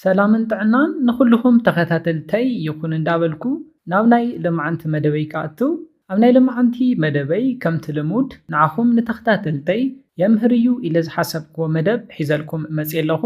ሰላምን ጥዕናን ንኹልኹም ተኸታተልተይ ይኹን እንዳበልኩ ናብ ናይ ለማዓንቲ መደበይ ክኣቱ። ኣብ ናይ ለማዓንቲ መደበይ ከምቲ ልሙድ ንዓኹም ንተኸታተልተይ የምህር እዩ ኢለ ዝሓሰብክዎ መደብ ሒዘልኩም መፅየ ኣለኹ።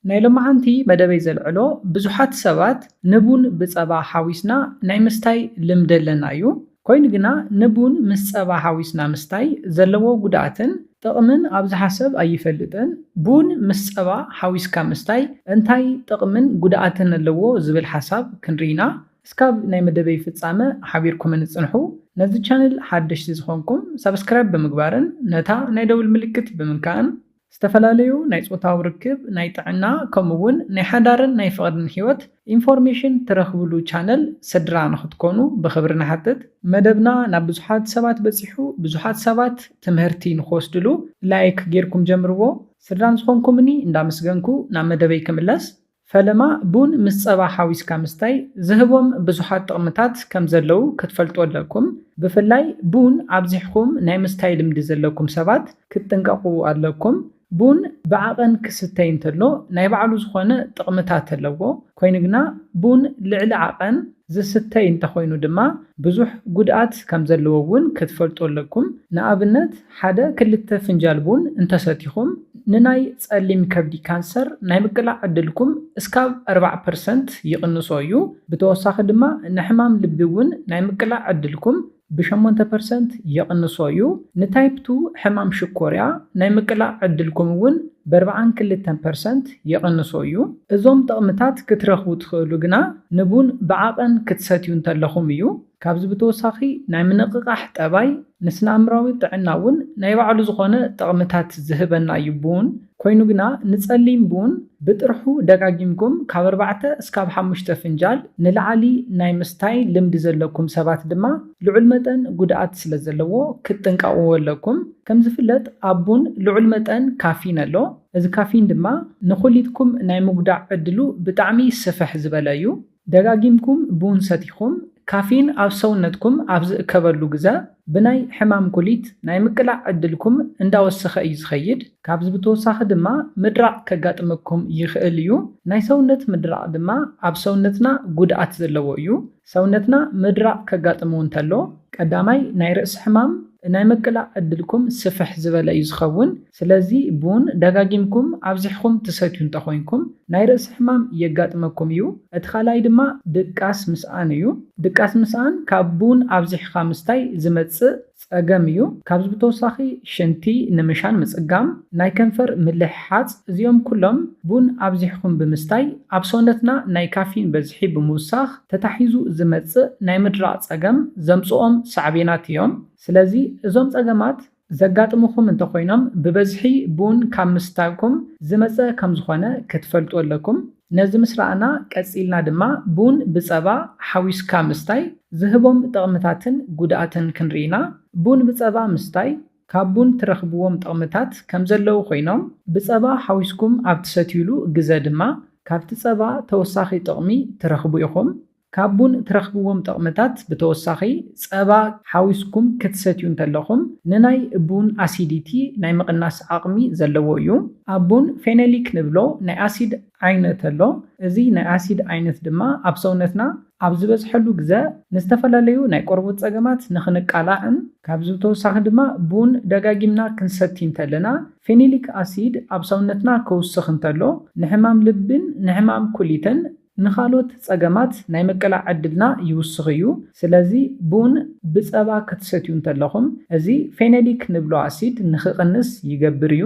ናይ ለማዓንቲ መደበይ ዘልዕሎ ብዙሓት ሰባት ንቡን ብፀባ ሓዊስና ናይ ምስታይ ልምዲ ኣለና እዩ። ኮይኑ ግና ንቡን ምስ ፀባ ሓዊስና ምስታይ ዘለዎ ጉድኣትን ጥቕምን ኣብዝሓ ሰብ ኣይፈልጥን። ቡን ምስ ፀባ ሓዊስካ ምስታይ እንታይ ጥቕምን ጉድኣትን ኣለዎ ዝብል ሓሳብ ክንርኢና እስካብ ናይ መደበይ ፍጻመ ሓቢርኩምን ጽንሑ። ነዚ ቻነል ሓደሽቲ ዝኾንኩም ሳብስክራይብ ብምግባርን ነታ ናይ ደውል ምልክት ብምንካእን ዝተፈላለዩ ናይ ጾታዊ ርክብ፣ ናይ ጥዕና፣ ከምኡ እውን ናይ ሓዳርን ናይ ፍቕርን ህይወት ኢንፎርሜሽን ትረኽብሉ ቻነል ስድራ ንኽትኮኑ ብኽብሪ ንሓትት። መደብና ናብ ብዙሓት ሰባት በጺሑ፣ ብዙሓት ሰባት ትምህርቲ ንኽወስድሉ ላይክ ጌርኩም ጀምርዎ። ስድራ ንዝኾንኩምኒ እንዳመስገንኩ ናብ መደበይ ክምለስ። ፈለማ ቡን ምስ ጸባ ሓዊስካ ምስታይ ዝህቦም ብዙሓት ጥቕምታት ከም ዘለዉ ክትፈልጡ ኣለኩም። ብፍላይ ቡን ኣብዚሕኩም ናይ ምስታይ ልምዲ ዘለኩም ሰባት ክትጥንቀቑ ኣለኩም። ቡን ብዓቐን ክስተይ እንተሎ ናይ ባዕሉ ዝኾነ ጥቕምታት ኣለዎ። ኮይኑ ግና ቡን ልዕሊ ዓቐን ዝስተይ እንተኾይኑ ድማ ብዙሕ ጉድኣት ከም ዘለዎ እውን ክትፈልጡ ኣለኩም። ንኣብነት ሓደ ክልተ ፍንጃል ቡን እንተሰቲኹም ንናይ ጸሊም ከብዲ ካንሰር ናይ ምቅላዕ ዕድልኩም እስካብ ኣርባዓ ፐርሰንት ይቕንሶ እዩ። ብተወሳኺ ድማ ንሕማም ልቢ እውን ናይ ምቅላዕ ዕድልኩም ብሸሞንተ ፐርሰንት ይቕንሶ እዩ። ንታይፕ ቱ ሕማም ሽኮርያ ናይ ምቅላዕ ዕድልኩም እውን ብኣርባዓን ክልተን ፐርሰንት ይቕንሶ እዩ። እዞም ጥቕምታት ክትረኽቡ ትኽእሉ ግና ንቡን ብዓቐን ክትሰትዩ እንተለኹም እዩ። ካብዚ ብተወሳኺ ናይ ምንቕቓሕ ጠባይ ንስነ ኣእምራዊ ጥዕና እውን ናይ ባዕሉ ዝኾነ ጥቕምታት ዝህበና እዩ ቡን። ኮይኑ ግና ንጸሊም ቡን ብጥርሑ ደጋጊምኩም ካብ ኣርባዕተ እስካብ ሓሙሽተ ፍንጃል ንላዕሊ ናይ ምስታይ ልምዲ ዘለኩም ሰባት ድማ ልዑል መጠን ጉድኣት ስለ ዘለዎ ክትጥንቀቕዎ ኣለኩም። ከም ዝፍለጥ ኣብ ቡን ልዑል መጠን ካፊን ኣሎ። እዚ ካፊን ድማ ንኹሊትኩም ናይ ምጉዳእ ዕድሉ ብጣዕሚ ስፍሕ ዝበለ እዩ። ደጋጊምኩም ቡን ሰቲኹም ካፊን ኣብ ሰውነትኩም ኣብ ዝእከበሉ ግዘ ብናይ ሕማም ኩሊት ናይ ምቅላዕ ዕድልኩም እንዳወሰኸ እዩ ዝኸይድ። ካብዚ ብተወሳኺ ድማ ምድራቕ ከጋጥመኩም ይኽእል እዩ። ናይ ሰውነት ምድራቕ ድማ ኣብ ሰውነትና ጉድኣት ዘለዎ እዩ። ሰውነትና ምድራቕ ከጋጥሙ እንተሎ ቀዳማይ ናይ ርእሲ ሕማም ናይ ምቅላዕ ዕድልኩም ስፍሕ ዝበለ እዩ ዝኸውን። ስለዚ ቡን ደጋጊምኩም ኣብዚሕኩም ትሰትዩ እንተኾይንኩም ናይ ርእሲ ሕማም የጋጥመኩም እዩ። እቲ ካልኣይ ድማ ድቃስ ምስኣን እዩ። ድቃስ ምስኣን ካብ ቡን ኣብዚሕኻ ምስታይ ዝመጽእ ጸገም እዩ። ካብዚ ብተወሳኺ ሽንቲ ንምሻን ምጽጋም፣ ናይ ከንፈር ምልሕሓጽ፣ እዚኦም ኩሎም ቡን ኣብዚሕኩም ብምስታይ ኣብ ሰውነትና ናይ ካፊን በዝሒ ብምውሳኽ ተታሒዙ ዝመጽእ ናይ ምድራቕ ጸገም ዘምጽኦም ሳዕቤናት እዮም። ስለዚ እዞም ጸገማት ዘጋጥሙኹም እንተኾይኖም ብበዝሒ ቡን ካብ ምስታይኩም ዝመጸ ከም ዝኾነ ክትፈልጡ ኣለኩም። ነዚ ምስ ረኣና ቀጺልና ድማ ቡን ብጸባ ሓዊስካ ምስታይ ዝህቦም ጥቕምታትን ጉድኣትን ክንርኢ ኢና። ቡን ብጸባ ምስታይ ካብ ቡን ትረኽብዎም ጥቕምታት ከም ዘለዉ ኮይኖም ብጸባ ሓዊስኩም ኣብ ትሰትዩሉ ግዘ ድማ ካብቲ ጸባ ተወሳኺ ጥቕሚ ትረኽቡ ኢኹም። ካብ ቡን ትረኽብዎም ጥቕምታት ብተወሳኺ ጸባ ሓዊስኩም ክትሰትዩ እንተለኹም ንናይ ቡን ኣሲዲቲ ናይ ምቕናስ ዓቕሚ ዘለዎ እዩ። ኣብ ቡን ፌኖሊክ ንብሎ ናይ ኣሲድ ዓይነት ኣሎ። እዚ ናይ ኣሲድ ዓይነት ድማ ኣብ ሰውነትና ኣብ ዝበዝሐሉ ግዘ ንዝተፈላለዩ ናይ ቆርበት ጸገማት ንኽንቃላዕን ካብዚ ብተወሳኺ ድማ ቡን ደጋጊምና ክንሰቲ እንተለና ፌኖሊክ ኣሲድ ኣብ ሰውነትና ክውስኽ እንተሎ ንሕማም ልብን ንሕማም ኩሊትን ንኻልኦት ጸገማት ናይ ምቅላዕ ዕድልና ይውስኽ እዩ። ስለዚ ቡን ብጸባ ክትሰትዩ እንተለኹም እዚ ፌኖሊክ ንብሎ ኣሲድ ንኽቕንስ ይገብር እዩ።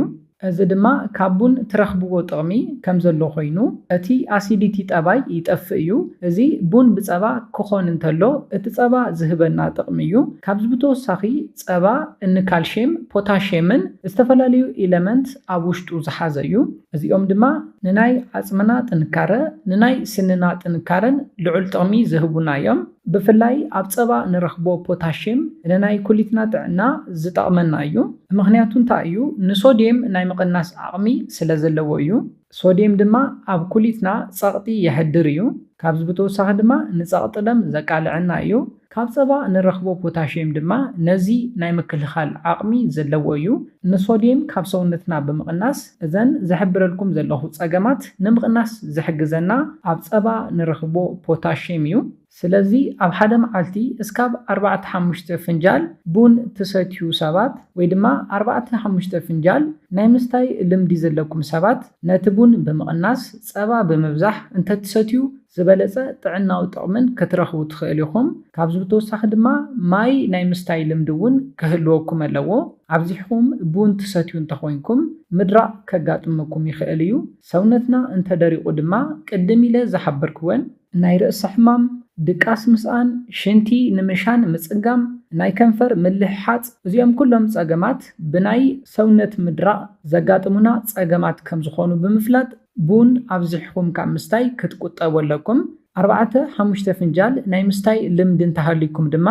እዚ ድማ ካብ ቡን ትረኽብዎ ጥቕሚ ከም ዘሎ ኮይኑ እቲ ኣሲዲቲ ጠባይ ይጠፍእ እዩ። እዚ ቡን ብጸባ ክኾን እንተሎ እቲ ጸባ ዝህበና ጥቕሚ እዩ። ካብዚ ብተወሳኺ ጸባ እኒ ካልሽየም፣ ፖታሽየምን ዝተፈላለዩ ኢለመንት ኣብ ውሽጡ ዝሓዘ እዩ። እዚኦም ድማ ንናይ ዓጽምና ጥንካረ፣ ንናይ ስንና ጥንካረን ልዑል ጥቕሚ ዝህቡና እዮም። ብፍላይ ኣብ ጸባ ንረኽቦ ፖታሽየም ንናይ ኩሊትና ጥዕና ዝጠቕመና እዩ። ምኽንያቱ እንታይ እዩ? ንሶድየም ናይ ምቕናስ ዓቕሚ ስለ ዘለዎ እዩ። ሶድየም ድማ ኣብ ኩሊትና ጸቕጢ የሕድር እዩ። ካብዚ ብተወሳኺ ድማ ንጸቕጢ ደም ዘቃልዐና እዩ። ካብ ጸባ ንረኽቦ ፖታሽየም ድማ ነዚ ናይ ምክልኻል ዓቕሚ ዘለዎ እዩ። ንሶድየም ካብ ሰውነትና ብምቕናስ እዘን ዝሕብረልኩም ዘለኹ ጸገማት ንምቕናስ ዝሕግዘና ኣብ ጸባ ንረኽቦ ፖታሽየም እዩ። ስለዚ ኣብ ሓደ መዓልቲ እስካብ ኣርባዕተ ሓሙሽተ ፍንጃል ቡን ትሰትዩ ሰባት ወይ ድማ ኣርባዕተ ሓሙሽተ ፍንጃል ናይ ምስታይ ልምዲ ዘለኩም ሰባት ነቲ ቡን ብምቕናስ ጸባ ብምብዛሕ እንተትሰትዩ ዝበለጸ ጥዕናዊ ጥቕምን ክትረኽቡ ትኽእል ኢኹም። ካብዚ ብተወሳኺ ድማ ማይ ናይ ምስታይ ልምዲ እውን ክህልወኩም ኣለዎ። ኣብዚሕኹም ቡን ትሰትዩ እንተኾይንኩም ምድራቕ ከጋጥመኩም ይኽእል እዩ። ሰውነትና እንተደሪቑ ድማ ቅድም ኢለ ዝሓበርክወን ናይ ርእሲ ሕማም፣ ድቃስ ምስኣን፣ ሽንቲ ንምሻን ምጽጋም፣ ናይ ከንፈር ምልሕሓጽ፣ እዚኦም ኩሎም ጸገማት ብናይ ሰውነት ምድራቕ ዘጋጥሙና ጸገማት ከም ዝኾኑ ብምፍላጥ ቡን ኣብዚሕኹም ካብ ምስታይ ክትቁጠቡ ኣለኩም። ኣርባዕተ ሓሙሽተ ፍንጃል ናይ ምስታይ ልምዲ እንተሃልይኩም ድማ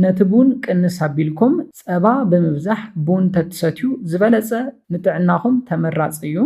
ነቲ ቡን ቅንስ ኣቢልኩም ጸባ ብምብዛሕ ቡን ተትሰትዩ ዝበለጸ ንጥዕናኹም ተመራጺ እዩ።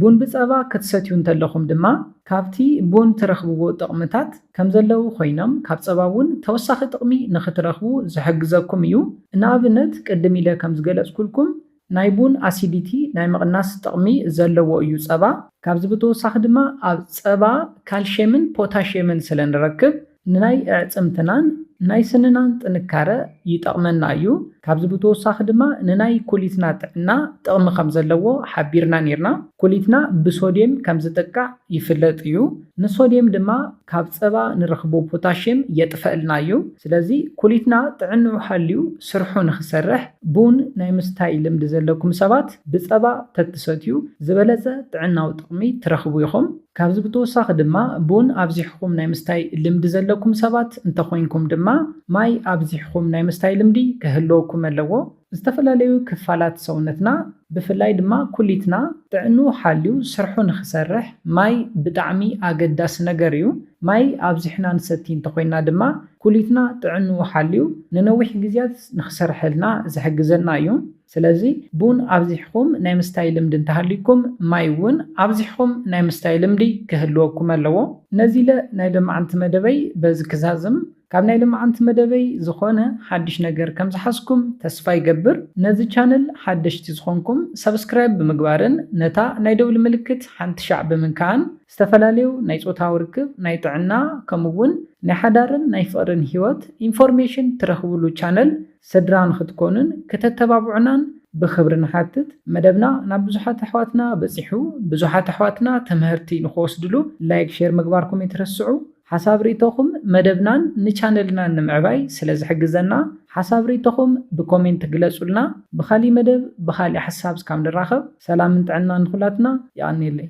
ቡን ብጸባ ክትሰትዩ እንተለኹም ድማ ካብቲ ቡን ትረኽብዎ ጥቕምታት ከም ዘለዉ ኮይኖም ካብ ጸባ እውን ተወሳኺ ጥቕሚ ንኽትረኽቡ ዝሕግዘኩም እዩ። ንኣብነት ቅድም ኢለ ከም ዝገለጽኩልኩም ናይ ቡን ኣሲዲቲ ናይ ምቕናስ ጥቕሚ ዘለዎ እዩ ጸባ። ካብዚ ብተወሳኺ ድማ ኣብ ጸባ ካልሽየምን ፖታሽየምን ስለ ንረክብ ንናይ ኣዕጽምትናን ናይ ስንናን ጥንካረ ይጠቕመና እዩ። ካብዚ ብተወሳኺ ድማ ንናይ ኩሊትና ጥዕና ጥቕሚ ከም ዘለዎ ሓቢርና ኔርና። ኩሊትና ብሶድየም ከም ዝጥቃዕ ይፍለጥ እዩ። ንሶድየም ድማ ካብ ጸባ ንረኽቦ ፖታሽየም የጥፈእልና እዩ። ስለዚ ኩሊትና ጥዕንኡ ሓልዩ ስርሑ ንኽሰርሕ ቡን ናይ ምስታይ ልምዲ ዘለኩም ሰባት ብጸባ ተትሰትዩ ዝበለጸ ጥዕናዊ ጥቕሚ ትረኽቡ ኢኹም። ካብዚ ብተወሳኺ ድማ ቡን ኣብዚሕኹም ናይ ምስታይ ልምዲ ዘለኩም ሰባት እንተኾይንኩም ድማ ማይ ኣብዚሕኹም ናይ ምስታይ ልምዲ ክህልወኩም ኣለዎ። ዝተፈላለዩ ክፋላት ሰውነትና ብፍላይ ድማ ኩሊትና ጥዕንኡ ሓልዩ ስርሑ ንኽሰርሕ ማይ ብጣዕሚ ኣገዳሲ ነገር እዩ። ማይ ኣብዚሕና ንሰቲ እንተኾይንና ድማ ኩሊትና ጥዕንኡ ሓልዩ ንነዊሕ ግዜያት ንኽሰርሐልና ዝሕግዘና እዩ። ስለዚ ቡን ኣብዚሕኹም ናይ ምስታይ ልምዲ እንተሃልይኩም ማይ እውን ኣብዚሕኹም ናይ ምስታይ ልምዲ ክህልወኩም ኣለዎ። ነዚ ኢለ ናይ ሎማዓንቲ መደበይ በዚ ክዛዝም። ካብ ናይ ሎማዓንቲ መደበይ ዝኾነ ሓድሽ ነገር ከም ዝሓዝኩም ተስፋ ይገብር። ነዚ ቻነል ሓደሽቲ ዝኾንኩም ሰብስክራይብ ብምግባርን ነታ ናይ ደውሊ ምልክት ሓንቲ ሻዕ ብምንካእን ዝተፈላለዩ ናይ ጾታዊ ርክብ፣ ናይ ጥዕና ከምኡ እውን ናይ ሓዳርን ናይ ፍቕርን ህይወት ኢንፎርሜሽን ትረኽብሉ ቻነል ስድራ ንኽትኮኑን ክተተባብዑናን ብኽብሪ ንሓትት። መደብና ናብ ብዙሓት ኣሕዋትና በጺሑ ብዙሓት ኣሕዋትና ትምህርቲ ንኽወስድሉ ላይክ ሼር ምግባርኩም ኣይትረስዑ። ሓሳብ ርእይቶኹም መደብናን ንቻነልናን ንምዕባይ ስለ ዝሕግዘና ሓሳብ ርእይቶኹም ብኮሜንት ግለጹልና። ብኻሊእ መደብ ብኻሊእ ሓሳብ እስካብ ንራኸብ ሰላምን ጥዕናን ንኹላትና። የቐንየለይ።